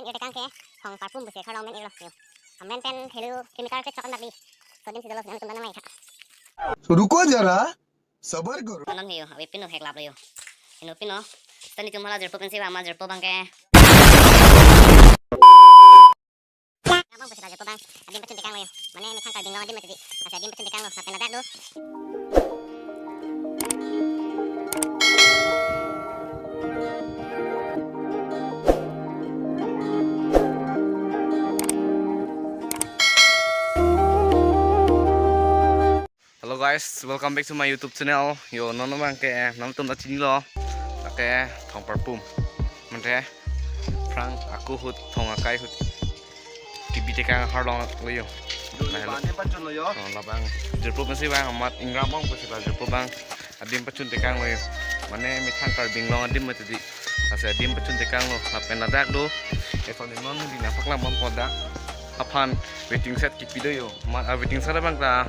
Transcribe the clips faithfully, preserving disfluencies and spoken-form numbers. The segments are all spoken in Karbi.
Irtekang ke thong parpum pusi kharlong men irlo yo. Hamren pen helu kilometer kre chok an bak di. So adim si dolo, nanglitum dam nang mai tha. तो रुको जरा, सबर करो। Non he yo, avepin lo, heklap lo yo. Inut pin lo. Seta netum hala jirpo pensi vang, ma jirpo abang ke. Abang pusi la jirpo abang adim pachun tekang lo yo. Mane methang Karbi Anglong adim mati di. Lasi adim pachun tekang lo, lapen ladak do. Hello guys, welcome back to my YouTube channel. Yo, non abang ke, nanglitum ta chinilo. Lake thong parpum. Mante, phrang ako ahut, thong akai ahut kibi tekang harlong lo yo. Yo, nah, adim pachun lo yo. Oh, labang jirpo pensi vang, amat ingram abang pusi la jirpo abang adim pachun tekang lo yo. Mane methang Karbi Anglong adim mati di. Lasi adim pachun tekang lo, lapen ladak do. Eson non di napak lam pon poda. Aphan waiting shed kipi do yo. Ma, ah, waiting shed abang ta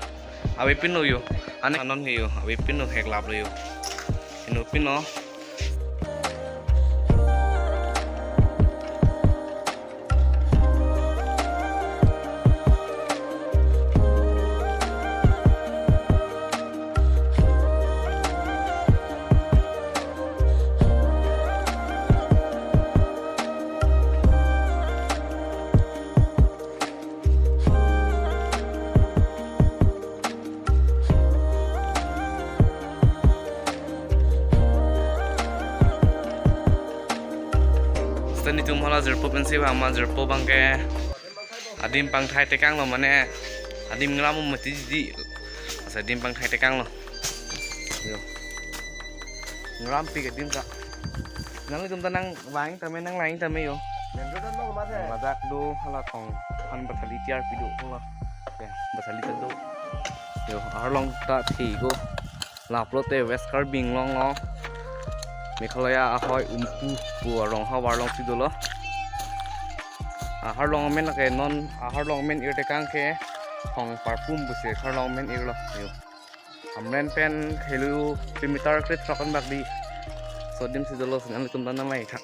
avepin lo yo. Ane non he yo, avepin lo, heklap lo yo. Inut pin lo. Seta netum hala jirpo pensi vang, ma jirpo abang ke adim pangthai tekang lo, mane adim ingram mati di. Lasi adim pangthai tekang lo. Yo. Ingrampik adim ta. Nanglitum ta nangvang tame, nanglang tame yo. Ladak do hala thong aphan bathali tiar pi do hala. Ya, bathali ta do. Yo, arlong ta thi ko. Lapulote West Karbi Anglong lo. Meghalaya ahoi Umpu pu arong havar along si dolo. Aharlong amen lake non, aharlong amen irtekang ke thong parpum pusi kharlong amen irlo. Yo. Hamren pen helu kilometer kre chok an bak di. So adim si dolo, nanglitum dam nang mai tha.